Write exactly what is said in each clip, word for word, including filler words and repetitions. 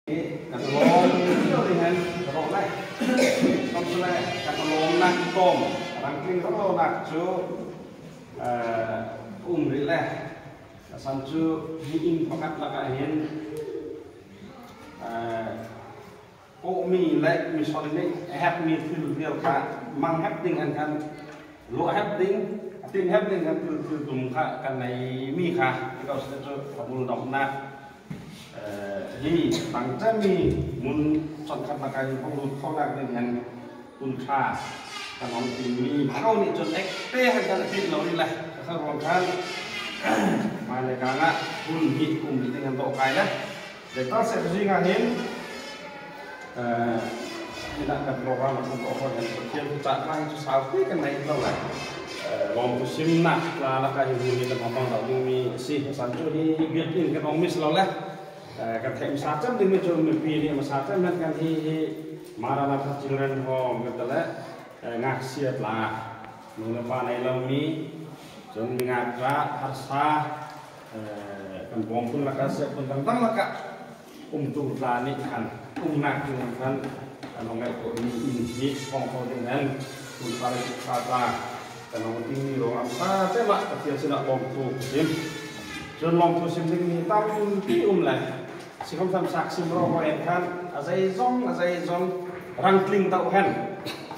Kan lâwm nih hen ka rawh le. Kan lâwmnâk tâwm, rangtling rawh lâwmnâk chu, eh, um rih le. A san chu hi in pakhat lakah hin, eh, Kawhmi le mission nih a hep mi thil vial kha mang hep ding hen khan, luah hep ding, a tin hep ding hen thil, thil tum kha kan nei mi kha. Tikah seh chu ka bul dawmhnâk, eh, hi tangchem mi mun chawnkhat lakah hin hawng lut khonâk ding hen hun ṭha kan hawng ting mi kho nih chun ektê hen kan a ṭih lo rih le. Kha ruang khan mâi le kâng ah hun hi um rih ding hen dawh kâi le. Deihtâk seh zing ah hin, eh, hi na kan program a kan program hen Pathian thu chah kha hi chu sau ti kan nei lo le. Eh, lâwmthu simnâk tla lakah hin hun hi kan hawng bang dawh ding mi asi. San chu hi biakin kan hawng miss lo le. Eh, kan theih masa chem ding mi chu mipi nih masa chem hen kan hi hi Maranatha Children Home kan ti le, eh, ngâksia tla, nu le pa nei lo mi, chun mi ngâk tla, harsa, eh, kan bawm phun lakah, seh phun dang dang lakah um tu tla nih khan umnâk ding hen khan kan hawng ngaihtuah mi in hi hawng kho ding hen hun pha le kha tla kan hawng ting mi ruangah sa chem ah Pathian sinah lâwmthu sim. Chun lâwmthu sim ding mi tampi um le. Sikhawmsele sak sim rawh hen khan a zeizawng, a zeizawng rangtling dawh hen.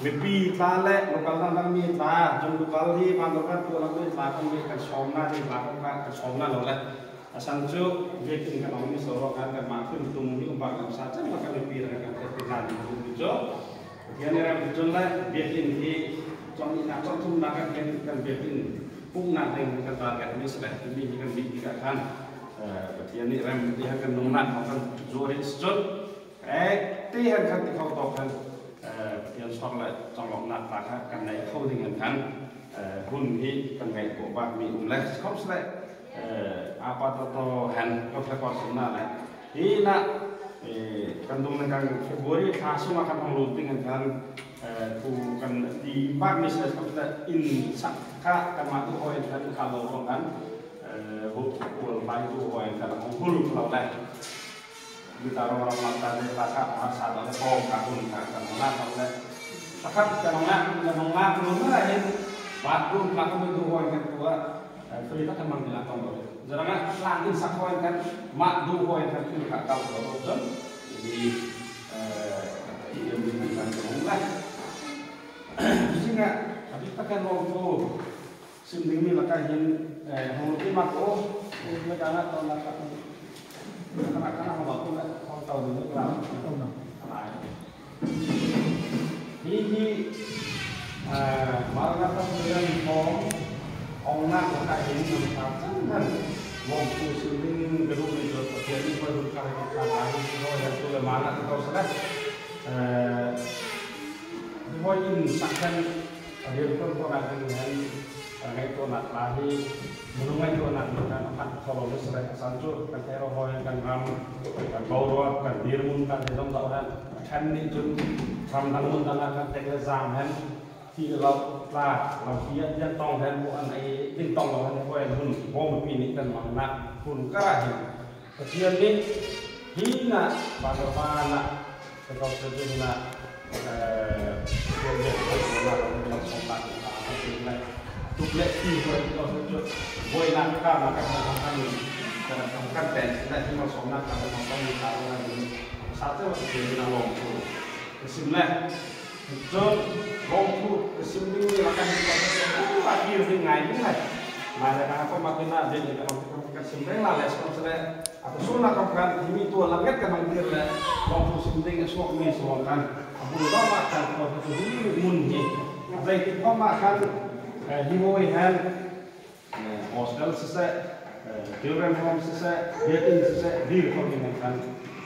Mipi tla le local dang dang mi tla, chun local hi Mandalay tuah lam mi tla kan mi kan sawm na ding tla kan sawm na lo le. A san chu biakin kan hawng miss lo ruang khan kanmah ṭhum tum hi um bâk lam sa chem lakah mipi rang kan theih na ding chu. Pathian nih ram chun le biakin hi chawngnihnâk chawngthumnâk kan kan biakin puknâk ding kan target mi asi le, mi hi kan bik tikah khan, eh, Pathian nih ram ti hen kan nungnâk hawng kan zuar rih chun, eh, ti hen kan ti kho tâwk hen, eh, Pathian sawr le chawnglâwmhnâk tla kha kan nei kho ding hen khan, eh, hun hi kan ngaihtuah bâk mi um le. Sikhawmsele, eh, apa tawh hen kawk le kawk sim na le. Hi na, eh, kan dungzui kan February thla sungah kan hawng lut ding hen khan, eh, thu kan ti bâk mi asi le, in sak kha kanmah duh hâwi hen khan kha lo ruang khan, eh, hu, hul pai duh hâwi hen khan hawng hul lo le. Mi ta rawh rawh mak ta le ta kha harsa ta le kawng kha hun kha kan hawng lâk lo le. Pakhat kan hawng lâk, kan hawng lâk lo na hin, bâk duh lâk mi duh hâwi hen khan tuah. Eh, free tak kan mang ding a tawng lo. Zarangah tlang in sak hâwi hen khan, mah duh hâwi hen khan thil kha kal lo chun. Hi, eh, hi kan ding kan tawng le. Zing ah, a bik tak kan lâwmthu sim ding mi lakah hin, eh, hawng ti mak o. Lakah na tawng lakah. Kana kana hawng bâk ko le, hawng tau ding lakah. Hi hi, ah, Maranatha Children Home awngnâk lakah hin kan sa chan hen lâwmthu sim ding ka duh mi chu Pathian nih hâwi hun kha hi kha ta hi hâwi hen tu le ma na ka ko sa le. Eh, hâwi in sak hen a rian kon ko na ding hen. Kan ngaihtuahnâk tla hi, minung ngaihtuahnâk nih kan a phat kho lo mi asi le, a san chu kan theih rawh hâwi hen kan ram, kan boruak, kan dîrmun, kan hi zawng zawh hen, a ṭhen nih chun ram dang mun dang ah kan tek le zâm hen, thih le lo tla, lampi ah tian tawng hen, bu an ei ding tawng lo hen, hâwi hen hun bawm mipi nih kan mangnâk hun karah hin. Pathian nih hi na, bâ ka bâ na, ka tawk sa chu hi na, eh, Pathian nih ka tawk sa na, ka tawk sa na, ka tawk sa na, tuk le ti hâwi ka tawk sa chu, buainâk ka na ka tawk sa na, ka tawk sa na, pen na hi ma sawm na ka tawk sa na, ka tawk sa na, sa chu Pathian nih na lâwmthu ka sim le. Chun, lâwmthu ka sim ding mi lakah hin ka, ka, ka, ka kir ding ngâi ding le. Mâi le ka ko ma kina ding ka, ka, ka sim ding la le, so le. A ka sung na ka kan, hi mi tuah lam nget ka nang kir le. Lâwmthu sim ding a suak mi suak kan. A bul dawmhnâk kan ko ka tu hi mun hi. Zei ti ko ma kan, eh, hi hâwi hen. Eh, hostel siseh, eh, children home siseh, biakin siseh, dîr kho ding hen khan,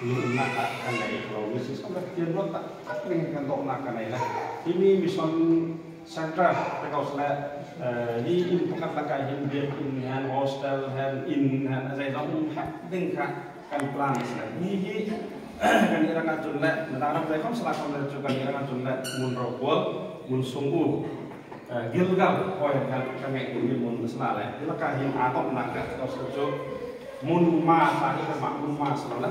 lâwmnâk kha kan nei kho lo, mi siseh, kan tian ruat tak tak ding hen khan dawhnâk kan nei le. Hi mi mission center, tikah seh le, eh, hi in pakhat lakah hin biakin hen, hostel hen, in hen, a zeizawng um hep ding kha, kan plan asi le. Hi hi, kannih rangah chun le, midang ram zeikhawmsele khawm le chu kannih rangah chun le, mun rokual, mun sung u, eh, Gilgal hâwi hen kan ngaihtuah mi mun asi le. Hi lakah hin a dawmhnâk ka tawk sa chu, mun ma sa hi kanmah mun ma sa le.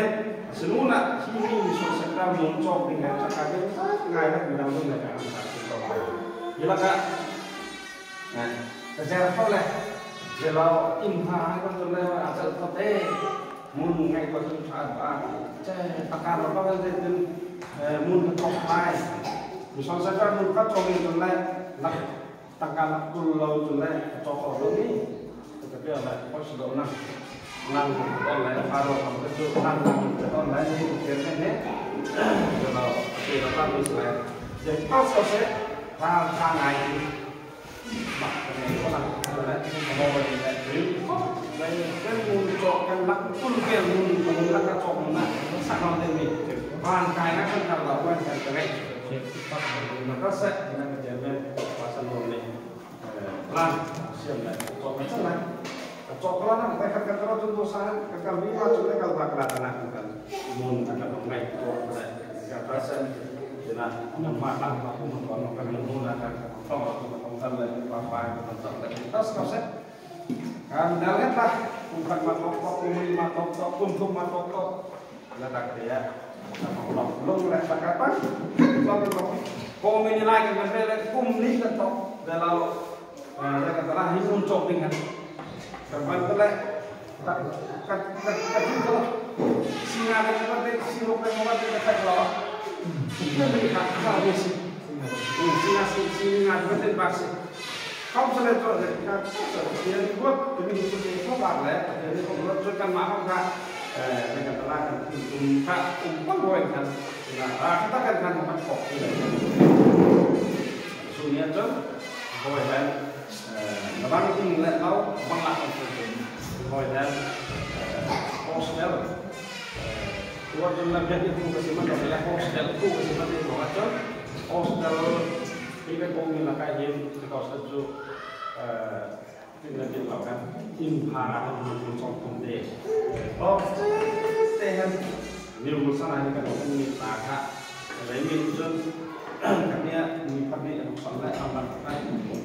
hen, a si nûnah, hi mi misual centre mun châwk ding hen, chakhat ding, ngai leh, midang ding leh, kan sa si tâwk. Hi lakah, eh, ka zêr kho le, zêr lo, in ha, hai ko chun le, a chal ko te, mun ngai ko chun châ ba, che, pakar lo ko le, chun, eh, mun ka tâwk lai. Misual centre mun ka châwk ding chun le, lak Tangka lak kul lo chun le, ka châwk lo ni. Ka biak le, pawisa dawh nang. Nang, dawh le, faro kam ka chu, nang, nang, dawh le, ni, kir ne, ne. Dawh lo, kir lo, ka mi le. Jadi, pas ko se, ta, ta ngai ni. Ba, ka ne, ko nang, ka le, ka mo ba ni le. Ko, le, kan mun châwk, kan lak kul, kan mun, kan lak ka châwk na. Sa ko te mi. Ban kai na kan ka lo, kan ka ngai. Ka se, na ka chairman, pasan lo ni. Plan, siam le, châwk kan châwk le. Châwk kal na, kal kal chun tu sa, kal kal mi ma chun le kal ba kal ta na kal kal. Mun kal kal ngai tu le. Ka ta sen, ina, mun ma ta ma ku mun ko kal mun na kal kal. Tong ko tong kal le, ba ba ko tong le. Tas ka se. Kan dal le ta, kum kan ma tok tok, kum mi ma tok tok, kum kum ma tok tok. Lah tak dia. Lung leh tak apa? Lung leh. Kong ini lai kan kan leh kum ni kan tok. Dah lalu. Lah kata lah ini muncul dengan. Kan kan leh. Tak tak tak tak itu. Singa kan kan siruk kan kan tak tak lah. Ini tak tak ni si. Singa si singa kan kan tak si. Không sa le châwk le, ka châwk sa, tiang ni buat, tu mi ni châwk le, tiang ni buat, châwk kan ma hawng ka, eh, ni kan tala kan, um, ka, um, pang boi kan, na, ah, kata kan kan ma kawk ni le. Su ni a châwk, boi kan, eh, na bang ting le lau, bang la kan châwk, boi kan, eh, hostel, eh, buat tu la biak ni tu ka si ma le hostel, tu ka si ma le hostel, hostel, Hi kan kawng ni lakah hin, because chu, eh, tin na tin lo kan, in pha kan mun châwk tum te. Aw, te hen, ni mun sa na ni kan kawng ni ta kha. Lei mi chun, kan ni a, ni phat ni kan kawng sa na, am ban kha.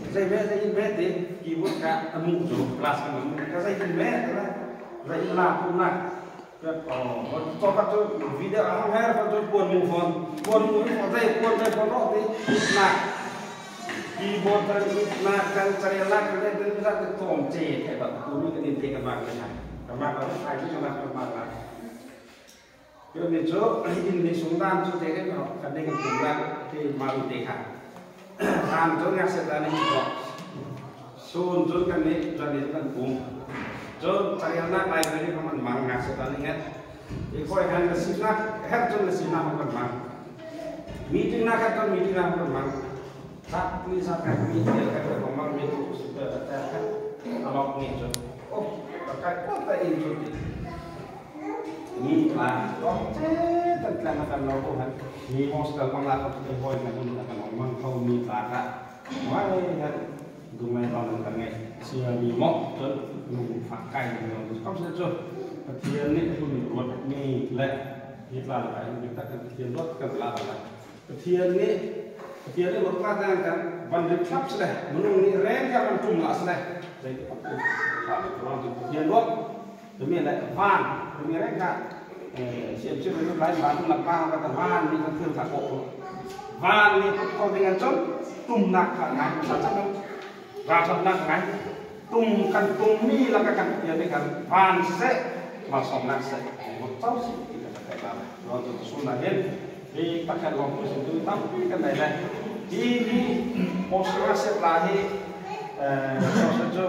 Zei ve, zei in ve te, ki bu ka, amu chu, class kan mu, ka zei in ve, ka zei in la, pu na. Â, chawk kha chu video a hawng her kha chu puan mu phone. Puan mu phone, zei puan, zei phone rawh ti. Nak. Keyboard kan nak, kan charial nak, kan zei kan zei tawm che, thei bâk. Tuni kan in thei kan bâk le. Kan bâk le, ai kan bâk, kan bâk le. Chu ni chu, in ni sung dân chu te kan rawh, kan ding kan tum nak, ti ma lu te kha. Dân chu ngâk sep dân ni chu. Sun chu kan ni, dân ni kan kum. Chu charial nak library kan man mang ngâk sep dân ni ngat. I khoi kan ka sip nak, her chu ka sip nak kan mang. Meeting nak kan chu meeting nak kan mang. Sat ni sat kan meeting kan kan mang meeting chu kan kan. Alok ni chu. Oh, ka kai ko ta in chu ti. Ni la, kong che, tan tlan na kan lo ko han. Ni hostel pang la ko te hoi na kan na kan mang ko ni la ka. Wai han. Dung lai tawng kan ngai. Sia ni mo, chun, nung fak kai ni lo. Kam se chu. Pathian ni hun ruat ni le. Ni la la kai, ni tak kan Pathian ruat kan la la. Pathian ni, Pathian ni ruat la kan kan. Van ri thlap se le. Minung ni rêng kan van tum la se le. Zei ti Pathian ruat. Tumi le van, tumi rêng kha, eh, siam siam rêng lai van tum lak pang kha van ni kan thil kha ko. Van ni ko ding an chun, tum nak kha ngai, sa chun, ra chun nak ngai. Tum kan tum mi lak kha kan, ya ni kan van se, van sawm nak se. Ko chau si, ti kan kha la. Ro tu sun na hin. Hi pakhat lawmthu sin tu tampi kan nei le. Hi hi poster a sep lai hi, eh, poster chu,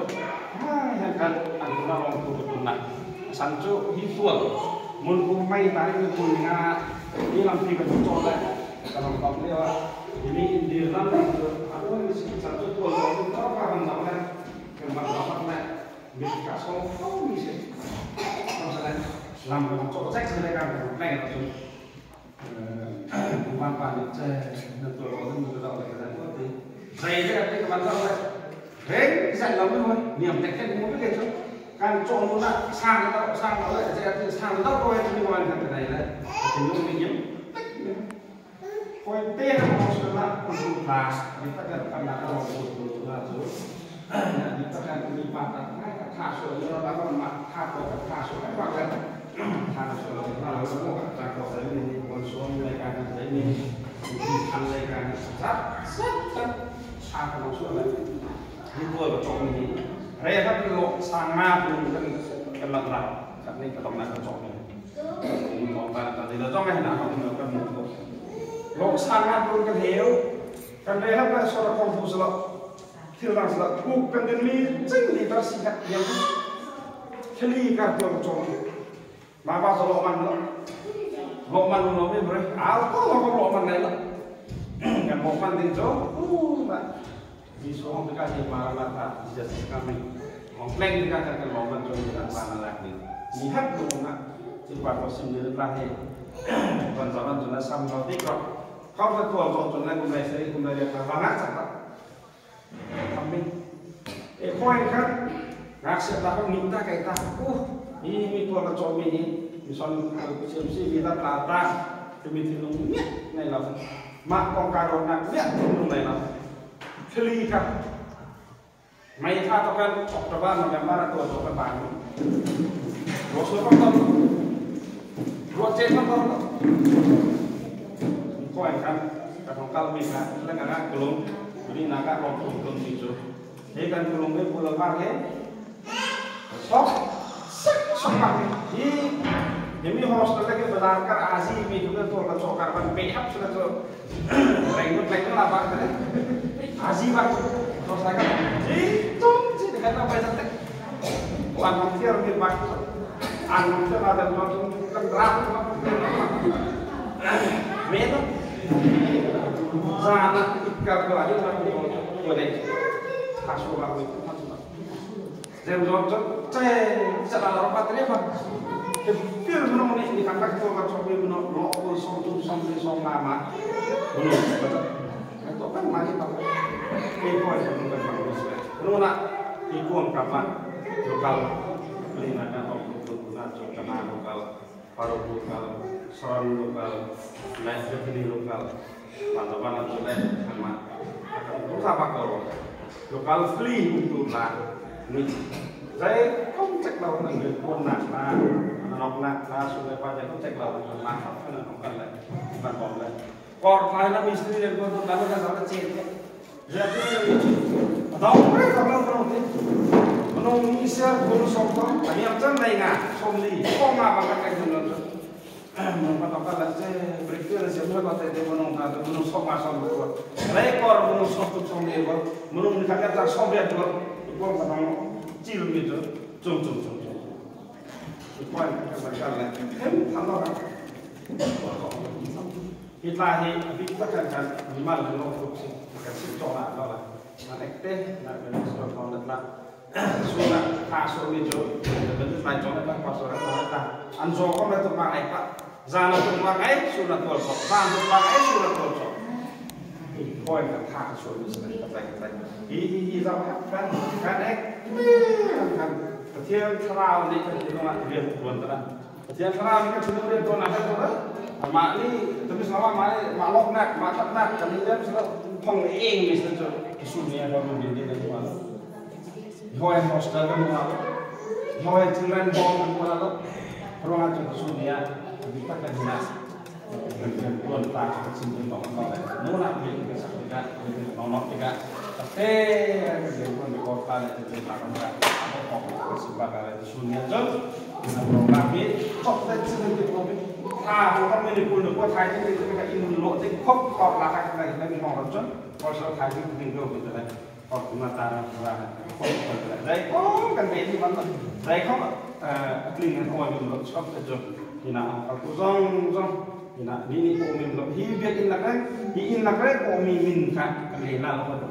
hai han kan an tu na lawmthu tu na. San chu hi tual. Mun ku mai ta ni mun nga hi lampi kan tu le. Kan lawm tam le wa. Hi mi in dir lam tu. Aku ni si san chu tual lawmthu tu ka han lam le. Kan ban lam le. Mi ka sawm ko mi si. Kan sa le. Lam kan tu zek le kan kan le tu. Ơ, kuman pa ni che, na tu lo ni tu lo le ka ko ti. Zei le ka ti kuman lo le. Rêng zei lo ni hoi, niam tek tek mu ke chu. Kan chawng na sang lo, sang lo le, zei ti sang lo ko ni wan kan nei le. Ti nu ni niam tek ni. Hoi te na ko sala ko tu la. Ni ta kan kan na ko tu la chu. Ni ta kan ni pa ta na ka tha so ni la ba ma tha ko ka tha so ka ba ka. Tha so la la la ko ka tha ko sa ni ni ko so ni ka ni sa ni. Ni kan le ka ni sa sa sa. Sa ko so la. Ni ko ko chok ni. Re ha lo sa nga tu kan kan la la. Kan ni ka tong na ka chok ni. Ni ko ta ta ni la tong na ko ni ka mu ko. Lo sa nga tu kan heu. Kan re ha ka so la ko fu so la. Thil dang sila kuk kan din mi ching litre si khat liang. Thli kar tual chawng. Ma ba so lo man lo. Lo man lo mi bre. Al ko lo lo man nai lo. Kan lo man ding cho. U ma. Jisu hawng ka si Maranatha, Jesus is coming. Hawng pleng ka kan kan lo man cho ni kan pa na lak ni. Ni hat lo na. Ti pa ko sim ni la he. Ban zaman tu na sam lo ti ko. Kau ka tual chawng tu na kum nai seri kum nai ka ba na sa ta. Amen. E khoi khan, ngak se ta ko ning ta kai ta. Uh, mi mi ko la cho mi ni, mi son ko siam si mi ta ta ta. Ti mi ti nung mi nai la. Ma ko ka ro na mi ti nung nai la. Thli ka. Mai kha to kan October, November to to kan bang. Ro so ko to. Ro che ko to. Khoi khan, ka thong kal mi kha, la ka ka kulung. Ni na ka ko kulung kulung ti chu. He kan kulung he kulung ma he. Sok, sok, sok ma he. Hi, hi mi hostel ke bazar kar aji mi tu to ka chok kar ban pe hap su to. Reng mut reng la ba ka. Aji ba. Hostel ka. Ji tum ji ka na bai sa tek. Wan hong tiar mi ba. An hong tiar ada ma tu kan ra. Me to. Zana ikar ko aji ma tu ko de. Kasu ba ko. Zem zon zon, che, che la la pa tre pa. Ke pir mano ni, ni kan tak ko ka chok ni mano, lo ko song tu song ni song la ma. Mano, to kan ma ni pa. Ke ko ni kan ma ni. Mano na, ke ko ka pa. Lokal. Ni na ka to ko na chok ka na lokal. Paruk lokal, Saran lokal, Naiswatini lokal, Pandavan lokal, sama. Akan tu sapa kau? Lokal fli untuk lah. Ni, saya kau cek lah orang ni pun nak lah. Noknâk, tla sûn leh pâi te ko chek lo, ma khap kha na noknâk le, ma bawm le. Kawr thlai na mistri le ko dun na ka sa ka chen te. Zia te ni. A dawng re ka dawng ka dawng te. Manung ni ser bul sawm thum, a niam chan lei nga, sawm li, ko nga ba ka ka dun lo. Manung ka dawng ka la che, brick te la siam ka te te manung ka, manung sawm nga sawm ko. Lei kawr manung sawm thum sawm li ko. Manung ni ka ka sawm li ko. Ko ka dawng chil mi tu. Chung chung chung chung. Hi tla hi a bîk tak hen khan mimal hen lâwng tuk si, kan sim chawk na lo la. Nan ek te, nan kan sim chawk na la. Sûn ah tha sûn mi chu, kan sim chawk na la, pastor na la. An zaw khawm na tuk ma ngai ta. Zân na tuk ma ngai, sûn na tual chawk. Zân tuk ma ngai, sûn na tual chawk. Hi hâwi kan tha sûn mi si, ka tlai, ka tlai. Hi, hi, hi, zau kan, kan, kan ek. Kan, kan. Pathian Thlarau nih kan thinlung ah rian ṭuan ta. Pathian Thlarau nih kan thinlung rian ṭuan ah kan ṭuan. Amah nih, tumi sama amah nih, mah lawknâk, mah ṭhatnâk, kan nih rian silo. Phong eng mi silo chu. Ka sûn nih a kan run din din kan ṭuan. Hâwi hostel kan ṭuan. Hâwi children home kan ṭuan lo. Ruangah chu ka sûn nih a, a bîk tak kan hin a. Kan, kan ṭuan ta chu ka sim ṭuan tawk tawk le. Nûnah mi ka sak tikah, mi ka nawk nawk tikah. Ka te, kan ṭuan mi kawr ta le, kan ṭuan ta kan ka. Ka kawr ka sim ba ka le, sûn nih chun. Kan program mi, chocolate sim ṭuan mi. Tha, ko kan mi ni kul ni ko thai ti ni ka in lo ti khop kawr la ka ka in hawng chun. Kawr sa thai ti ni ko ko le. Kawr tuma ta ra ra. Kawr, kawr, kawr. Zai kawr kan bê ti man lo. Zai kawr, eh, a tling an kawr min lo. Chawk ta chu. Hi na, kawr tu zong zong. Hi na, ni ni kawr min lo. Hi biakin lak reng. Hi in lak reng kawr mi min kha. Kan bê na lo kawr tu.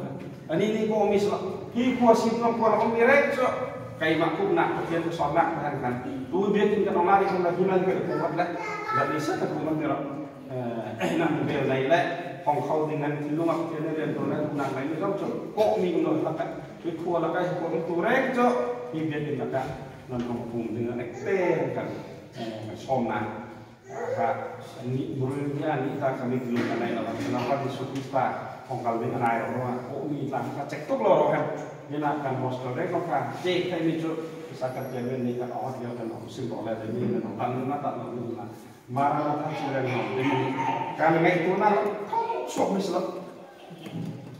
Ani ni kawr mi sawk. Hi khua sim lo khua lo mi rek chu. Keimah kup na, Pathian ka sawr na, kan kan. Tu biakin kan ong na ri kan la hi man ka kup mat le. Zai ni sa ka kup mat ni ro. Eh, nang bel nei le, hawng khawh ding an thinlung ah Pathian nih rian ṭuan an nang nei mi zong chu, kawh mi um lo lakah, hi khua lakah, hi khua tu rek chu, hi biakin lakah, nan hawng pum ding an ek te kan, eh, sawm na. Ka, ni, bul ni a ni ta ka mi thinlung kan nei lo, kan Lalpa Jisu Krista hawng kal ding a nai lo, kawh mi tla ka chek tuk lo ro hen. Ni na kan hostel rek lo ka, chek thei mi chu, sa kan chairman nih kan awt lio kan hawng sim lo le, ni nan hawng tan na ta lo ni na. Maranatha Children Home, kan ngâi tu na lo, khawm suak mi si lo.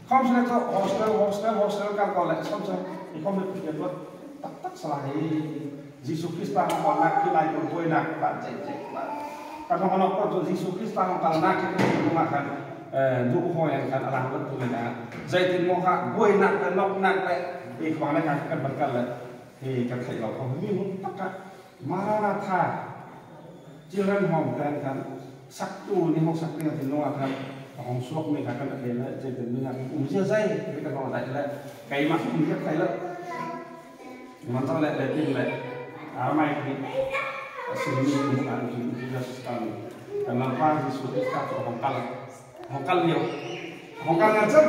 Khawmsele chu hostel, hostel, hostel kan kawh le, khawmsele, i khawm le Pathian ruat tak tak sala hi. Jisu Krista hawng kalnâk hi lai ko buainâk ba chek chek ba. Kan hawng nawk ko chu Jisu Krista hawng kalnâk hi ko ma kan, eh, duh hâwi an kan a lang ruat tu le na. Zeitin maw kha buainâk le nawknâk le, i khawng le kan kan ban kal le. Hi kan theih lo khawm mi hun tak kha. Maranatha Children Home kan kan saktu nih hawng sak ding a thinlung ah kan hawng suak mi kha kan thei le, zeitin mi nak um zia zei ri kan hawng daih le, keimah um zia thei le. Man tawh le, le tin le, a mai ki a sim mi um an ki Jesus kan, kan Lalpa Jisu Krista chu hawng kal. Hawng kal liau. Hawng kal ngan chan.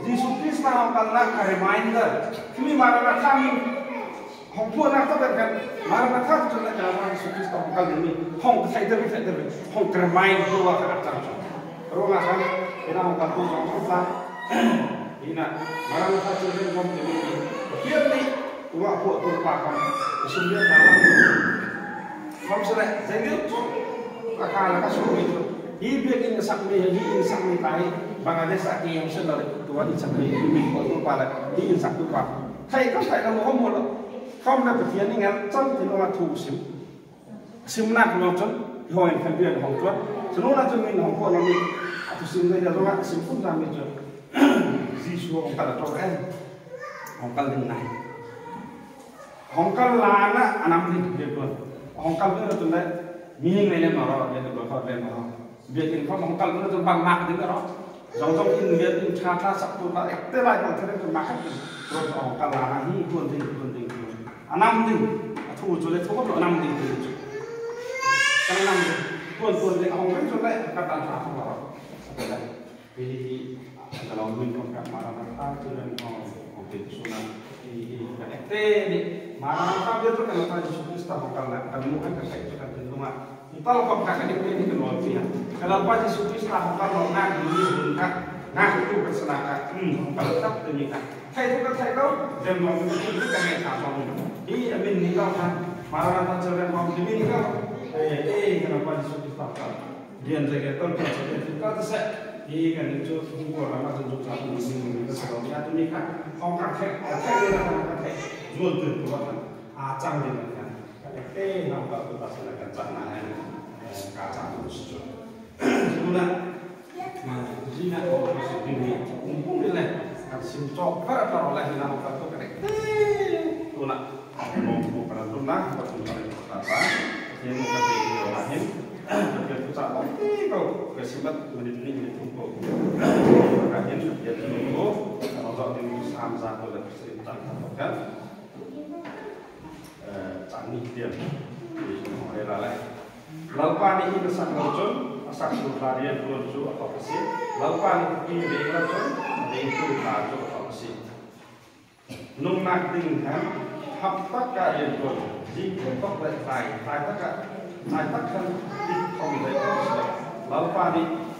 Jisu Krista hawng kalnâk a reminder. Khimi Maranatha mi hawng phuahnâk tak kan. Maranatha chu le kan Jisu Krista hawng kal mi. Hawng thei der mi, thei der mi. Hawng remind tua ka chang chu. Ruangah kan, ina hawng kal tu zong zong tla. Ina Maranatha chu le hawng ti mi. Hian ni. Tuah phuah tu pa kan sum lian ta la. Khawmsele, zei liau chu. Ka ka la ka sum mi chu. Hi biakin sak mi, hi in sak mi ta hi. Bangladesh ah K M C lo le. Tuah in sak mi, hi mi phuah tu pa le. Hi in sak tu pa. Thei khawm thei lo, khawm maw lo. Khawm le Pathian nih ngan chan ti lo ma thu sim. Simnâk lo chun, hâwi kan biak hawng tuat. Chu nûnah chun min hawng phuah lo mi. A thu sim le ya zong a sim phun ta mi chu. Jisu hawng kal a ṭawk em. Hawng kal ding nai. Hawng kal lânah a nam ding biak tuan. Hawng kal ding chun le, mi ngâi le ma ro, le tuan khawt le ma ro. Biakin khawm hawng kal ding chun bang mak ding ro. Zong zong in biakin ṭha ṭha sak tu ba ek te lai kawng thei ding chun mak ding. Ro hawng kal lânah hi tuan ding, tuan ding, tuan. A nam ding. A thu chu le thu khawm lo a nam ding ding chu. Kan nam ding. Tuan, tuan ding hawng ding chun le, kan tan ṭha khawm ro. Hi, hi, hi, ka lâwm min kawng ka Maranatha Children Home, hawng ti sûn ah. Hi, hi, kan ek te nih, Maranatha biak chu kan Lalpa Jisu Krista hawng kalnâk, kan muh hen kan theih chu kan thinlung ah. Hi tal khawm kha kan ek te nih kan lâwm ti hen. Kan Lalpa Jisu Krista hawng kalnâk, mi hun kha, nâk tu kan sinah kha, hmm, hawng kal tak te mi kha. Theih tu kan theih lo, dem lo, kan ngâi kha sawm. Hi, a min nih lo kha. Maranatha, children, hawng timi ni kho. Eh, eh, kan Lalpa Jisu Krist kha. Lian zâi kei tâwl kan châ kei tu ka ta seh. Eh, kan ni chu hawng ko rama chen chu châ tu ni ni ka sa lo ya tu ni kha. Hawng ka thek, ka thek ni na ka thek. Zual tu tu ka. A chang ni na ka. Ka thek, eh, hawng ka tu ka sa na ka chang na hen. Eh, ka chang tu si chu. Tuna, ah, zina ko ko si bini, um, um, le, kan sim chawk phar phar le, hinah ka tu ka dek. Tuna, ko ko para tuna, ko tuna le ko ta ta. Ni mo ka te ko la hin. Ko ko ta ko ko ko si bat mani ni ni ko. Ka hin, ya ko ko. Ko ta ni sam sa ko le si ta ko ka. Eh, chang ni tiang. Ni mo le la le. Lalpa nih hin a sak lo chun, a saktu tla rianṭuan chu a thawk asi. Lalpa nih a ti vêng lo chun, a vêngtu tla chu a thawk asi. Nungnâk ding hen, hap tak kha rianṭuan, zing thawk le tlai, tlai tak kha, tlai tak hen, dik thawm le thawk asi. Lalpa nih